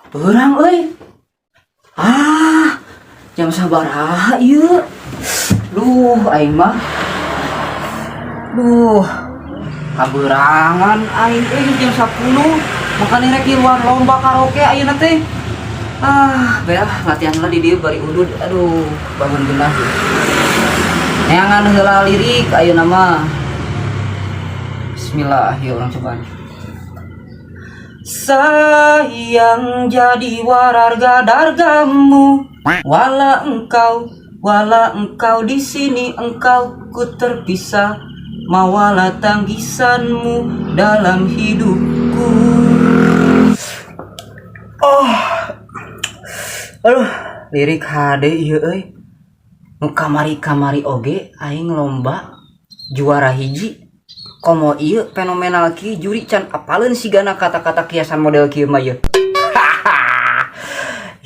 Beurang euy. Ah, jam sabaraha ieu? Duh, aing mah. Duh. Kabeurangan aing euy jam 10. Makanya rek ngiluan lomba karaoke ayeuna teh. Ah, beah latihan lah di dieu bari udud. Aduh, bangun genah. Neangan heula lirik ayeuna mah. Bismillah, ya urang cobaan. Sayang jadi wararga dargamu, wala engkau di sini engkau ku terpisah, mawala tanggisanmu dalam hidupku. Oh, aduh, lirik hade ieu euy. Nu kamari-kamari oge aing lomba juara hiji. Komo ieu fenomenal kieu juri can apaleun sigana kata-kata kiasan model kieu mah ieu.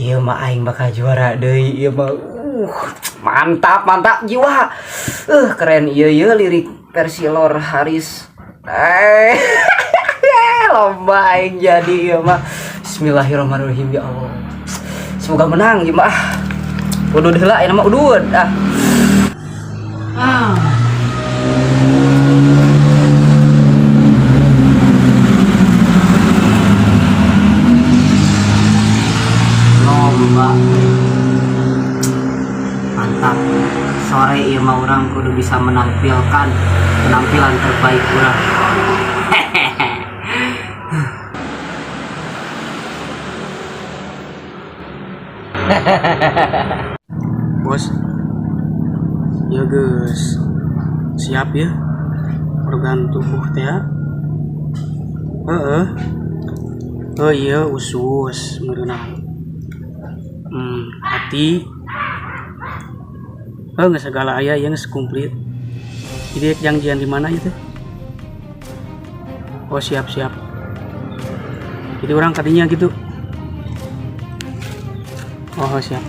Ieu mah aing bakal juara deui ieu mah. Mantap mantap jiwa. Keren ieu ieu lirik versi Lor Haris. Lomba aing jadi ieu mah. Bismillahirrahmanirrahim ya Allah. Semoga menang ieu mah. Udud heula ieu mah udud ah. Ah. Lomba mantap, sore ieu mah urang kudu bisa menampilkan penampilan terbaik urang. Bos, ya guys, siap ya organ tubuh teh ya. Heeh. Oh iya, usus merenang, hati. Oh, nggak segala aya yang komplit. Jadi janjian di mana itu? Oh, siap siap. Jadi orang kadinya gitu. Oh, siap.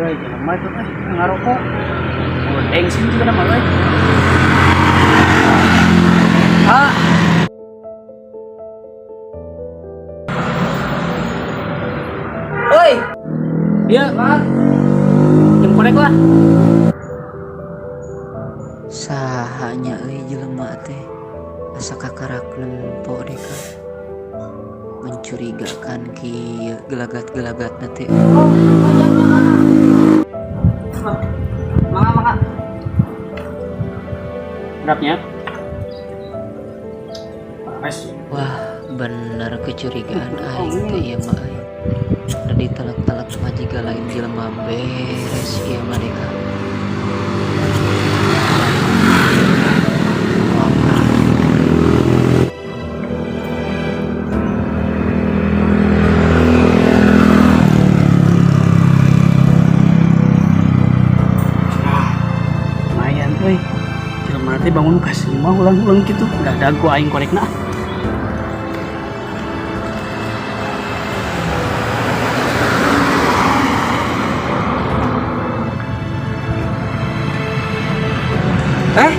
Woi, jelema itu teh ngarokok. Oh, sih juga nama euy. Ah. Oi, Iya, jam korek lah. Sahanya euy jelema teh asa kakarak nempo deh ka. Mencurigakan kieu gelagat-gelagatna teh. Mangga mangga. Beratnya. Pares. Wah, bener kecurigaan aing teh ieu mah euy. Da ditelek-telek mah jiga lain jelema beres ieu mah deh ka. Lumayan euy. Jelema teh bangun kasih mah ulang-ulang gitu. Udah dago aing korekna. Eh.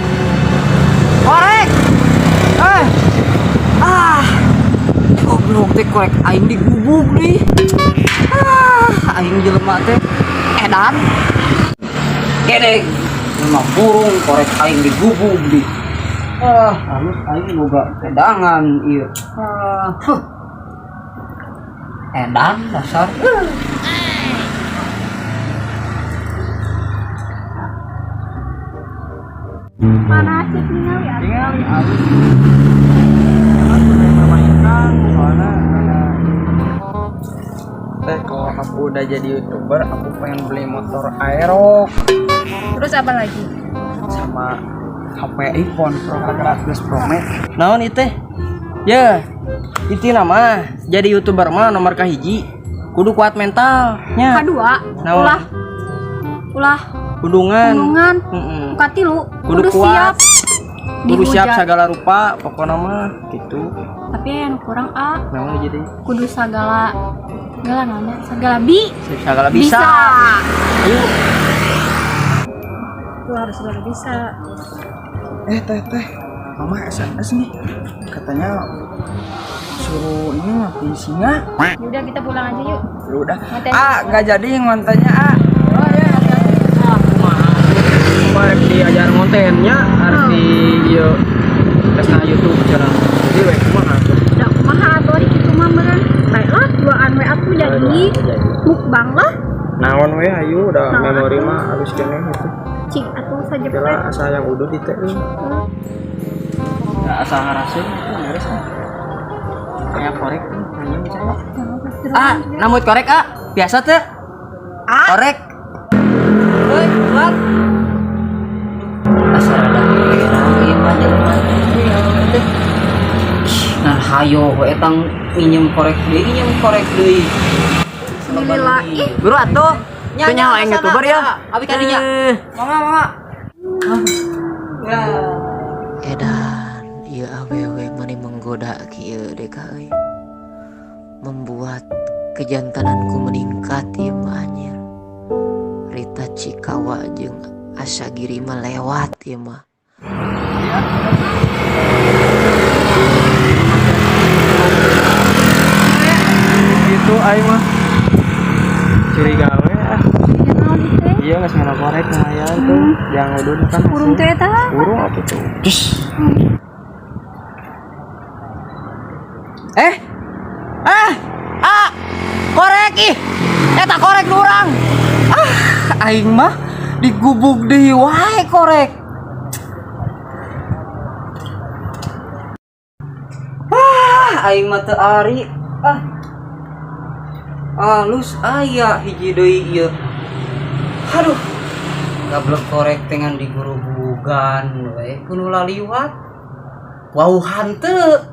Korek. Eh. Ah. Goblok teh korek aing digubuk nih. Ah, aing jelema teh edan. Gede. Jelema burung korek aing digubuk di. Ah, halus aing boga pedangan ieu. Ah, huh. Edan dasar. Mana cek ningali atuh. Tingali alus. Sama Ikang soalnya teh kalau aku udah jadi youtuber aku pengen beli motor Aerox. Terus apa lagi? Sama HP iPhone Pro 14 Pro Max. Naon itu? Ya, itu nama jadi youtuber mah nomor kahiji kudu kuat mental nya. Kadua, Naon? ulah ulah Kudungan. gunungan. Heeh. Katilu, Kudu kuat. siap. Kudu siap Dihujat. segala rupa pokoknya mah gitu. Tapi yang kurang A, Naon jadi kudu segala segala naonnya, segala bi segala bisa. Ayo. Itu harus segala bisa. Teh teh, mama SMS nih katanya suruh ini ngakuin singa. Udah kita pulang aja yuk. Ya udah. Ngonten. Ah, nggak jadi ngontennya ah. Kumaha diajar ngontennya arti ieu tes na YouTube cara. Jadi we kumaha tuh? Udah kumaha atuh ari kitu mah meureun. Baiklah, duaan we atuh jadi mukbang lah. Naon we ayo udah Naon memori atuh? mah habis kene gitu. Cik atuh sajepret. Kira asa yang udah di teh. Ya asal ngaraseun itu beres ah. Kayak korek nanya misalnya. Ah, namut korek ah. Biasa teh. Ah. Korek. Heuy, keluar. Asa rada herang ieu mah jelema teh. Nah, hayo we etang nginjem korek deui, nginjem korek deui. Bismillah. Ih, Buru atuh. Nya nyaho aing youtuber ya. Abi kadinya. Mama, mama. Ya. Edan, ieu awewe mani menggoda kieu deh ka euy. Membuat kejantananku meningkat ieu mah anjir. Rita Cikawa jeung Asagiri mah lewat ieu mah. Gitu aing mah. Curiga we ah. naon ieu teh? Iya nggak semana korek lumayan tuh. Yang udun kan. Burung teh eta. Burung apa tuh? Cus. Eh. Ah. Ah. Korek ih. Eta korek nu urang. Ah, aing mah digubug deui wae korek. Ah, aing mah teu ari. Ah. Alus aya hiji deui ieu. Aduh. Gablek korek dengan digurubugan we kudu laliwat. Wauhan teu.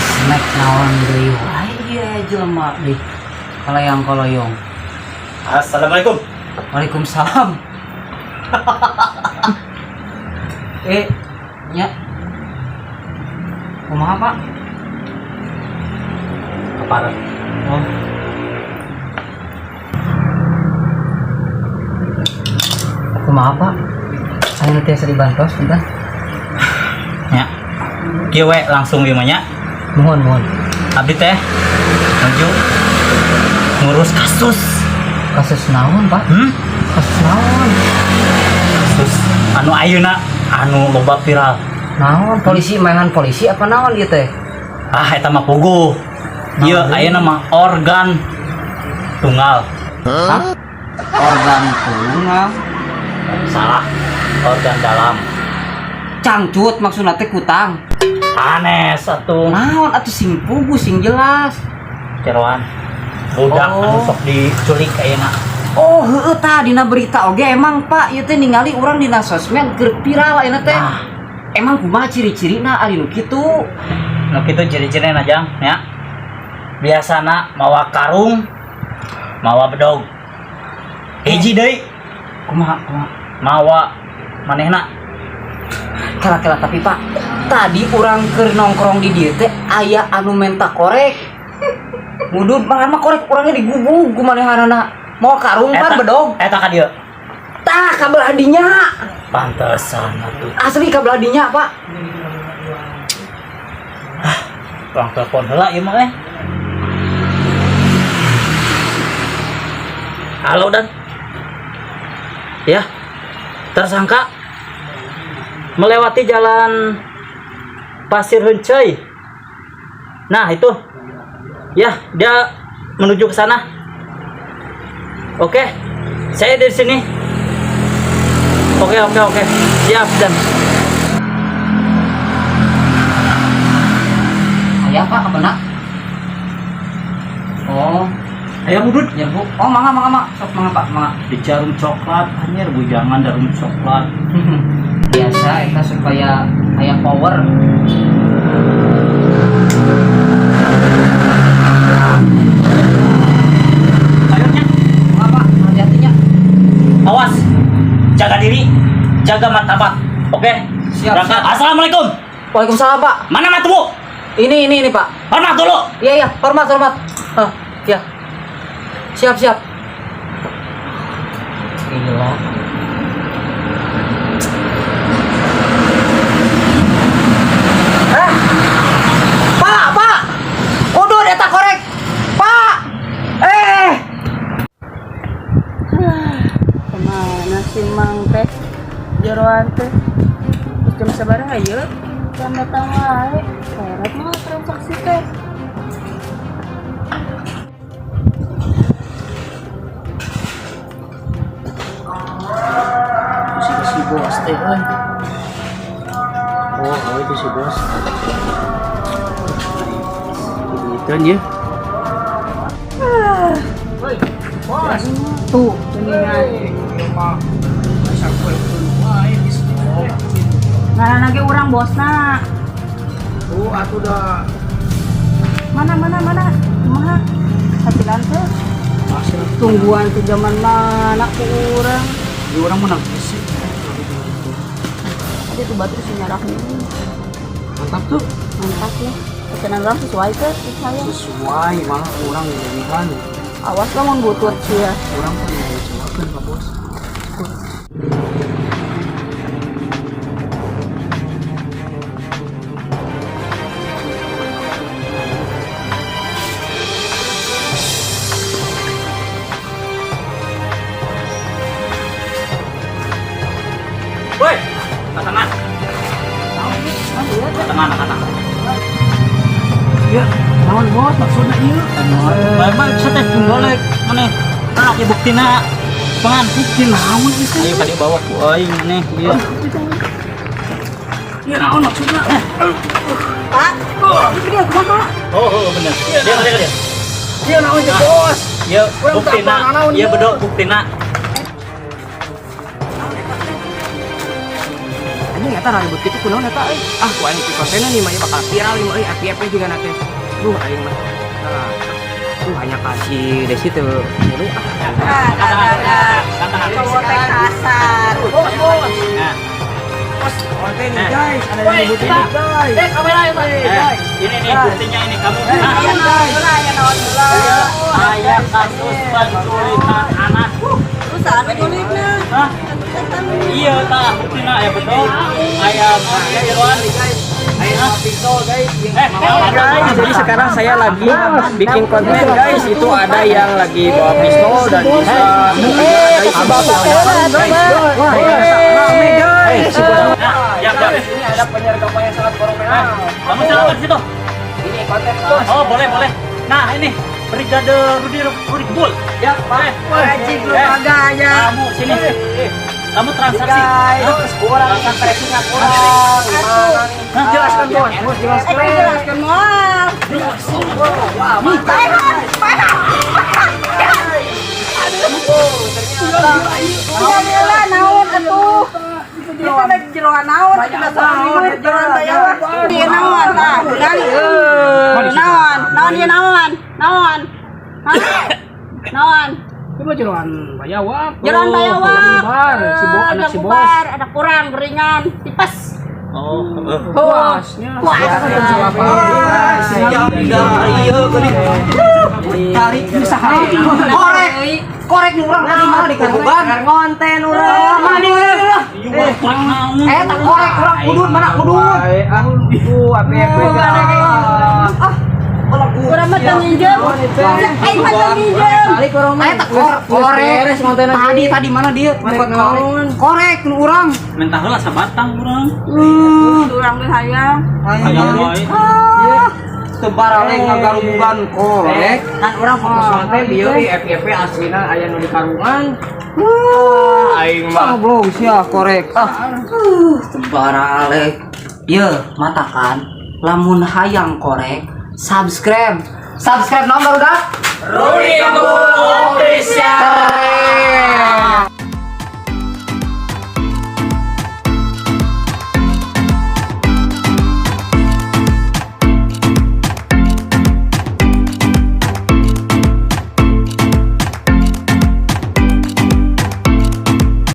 Snack naon deui wae ieu jelema deui. Kalayang koloyong. Assalamualaikum. Waalaikumsalam. Nya. Kumaha, Pak? Keparat. Oh. Kumaha, Pak? Saya tiasa dibantos, punten. Nya. Kieu we langsung ieu mah nya. Mohon, mohon. Abdi teh nuju ngurus kasus. Kasus naon, Pak? Hmm? Kasus naon? Kasus anu ayeuna anu loba viral. Naon? Polisi mainan polisi apa naon ieu teh? Ah, eta mah puguh. Ieu ayeuna mah organ tunggal. Hah? Organ tunggal. Salah. Organ dalam. Cangcut maksudna teh kutang. Anes atuh. Naon atuh sing puguh sing jelas. Jeroan. Budak Oh. anu sok diculik ayeuna. Oh, heueuh tah dina berita oge emang Pak, ieu teh ningali urang dina sosmed keur viral ayeuna teh. Nah. Emang kumaha ciri-cirina ari nu kitu? Nu kitu ciri-cirina Jang ya. Biasana mawa karung, mawa bedog. Hiji deui. Kumaha kumaha? Mawa manehna. Kela-kela tapi Pak, tadi urang keur nongkrong di dieu teh aya anu menta korek. Mudun malah mah korek urangnya digubug ku manehanana. Mawa karung pan bedog. Eta ka dieu. Tah ka belah dinya. Pantesan atuh. Asli ka belah dinya, Pak. Urang telepon heula ieu mah eh. Halo Dan. Ya. Tersangka melewati jalan Pasir Hencey. Nah, itu. Ya, dia menuju ke sana. Oke. Saya dari sini. Oke, oke, oke. Siap, Dan. Aya Pak kabenak. Oh, Ayo mudut. ya Bu. Oh, mangga mangga mangga. Sok mangga Pak, mangga. Di jarum coklat, anjir bujangan jarum coklat. Biasa eta supaya aya power. Ayo nya. Mangga Pak, hati-hatinya. Awas. Jaga diri, jaga martabat. Oke. Siap, Berangkat. siap. Assalamualaikum. Waalaikumsalam Pak. Mana matumu? Ini Pak. Hormat dulu. Iya iya, hormat hormat. Hah, ya. Siap siap. Gila. Eh. Pak, Pak. Kudu eta korek. Pak. Eh. Kemana sih Mang teh? Jeroan teh. Terus jam sabaraha ieu? Jam datang wae. Seret mah transaksi teh. Si si bos teh euy. Oh, oh itu si bos. Duitan ya. Bos. Tuh, mendingan. Ngaran lagi urang bosna. Tuh, atuh dah. Mana mana mana? Kumaha? Hasilan teh. Hasil Tungguan tuh zaman mana ku urang. di orang menang sih. Tadi tuh batu si nyarak nih. Mantap tuh. Mantap ya. Pesanan orang sesuai ke saya. Sesuai malah orang lebihan. Awas lah mau butut sih ya. Orang pun yang ngecewakan Pak Bos. Woi, angkat tangan. Angkat tangan, angkat tangan. Ya, naon bos maksudnya ieu? Baik-baik, saya teh golek maneh. Nah, ieu buktina. Pangan. Bukti naon ieu teh? Ayo tadi bawa ku aing maneh ieu. Ieu naon maksudnya? Pak, ini dia kumaha? Oh, oh bener. Dia dia dia. Ieu naon teh, Bos? Ieu Urang buktina. tak naon Ieu ieu. bedog buktina. Anjing eta ribut kitu kunaon eta euy? Ah, ku aing pikoseuna nih mah ieu bakal viral ieu mah euy, FYP juga na teh. Duh aing mah. Nah, tuh hanya kasih Desi tuh milu ah. Cowok teh kasar. Bos, bos. Nah, Bos, konten nih guys, ada yang ribut ini guys. Eh, kamera ya, Pak. eh, ini nih buktinya ini kamu. Ya Nah, naon heula, ya naon heula. aya kasus penculikan anak. Terus anu culikna. Hah? Iya tah buktina aya bedog, aya naon ieu jeroan. Ayo pistol guys. Eh, Guys, jadi sekarang saya lagi bikin konten guys. Itu ada yang lagi bawa pistol dan bisa guys. Wah, rame guys. Nah, ya, ya. Ini ada penyergapan yang sangat fenomenal. Kamu silakan situ. Ini konten bos. Oh, boleh, boleh. Nah, ini Brigade Rudi Rudi Kebul. Ya, Pak. Wajib lu kagak ya. Kamu sini. Kamu transaksi. Guys, kurang tracingnya kurang. Gimana nih? Hah? Jelaskan bos, bos jelaskan. Eh, jelaskan moal. Wah, mantap. Paehan, paehan. Heula naon atuh? Itu rek jeroan naon? Bahasa ribut jeroan bayawak. Ieu naon tah? Beunang. Naon? Naon ieu naon? Naon? Hah? Naon? Itu mah jeroan bayawak. Jeroan bayawak. Bubar, si bo anak si bos. Bubar, ada kurang beringan, tipes. Oh, Puasnya. Puas. Siap ieu geuning. Tarik bisa. Korek. Korek nu urang tadi mana di karuban. Ngonten urang. Mana di Eh, tak korek urang kudun mana kudun. Ah, itu apa Ah, Urang mah teu nginjem. Aing mah teu nginjem. Eh, tak korek. Tadi tadi mana dia? Korek. Korek nu urang. Mentah heula sabatang urang. Urang ge hayang. Hayang wae. Ah, teu baraleng ngagarumugan korek. Kan urang fokus teh bieu FYP aslina aya nu di karungan. Aing mah. Goblok sia korek. Ah, teu baraleng. Ye, matakan lamun hayang korek, subscribe. Subscribe nomor udah? Rudi Official. Keren.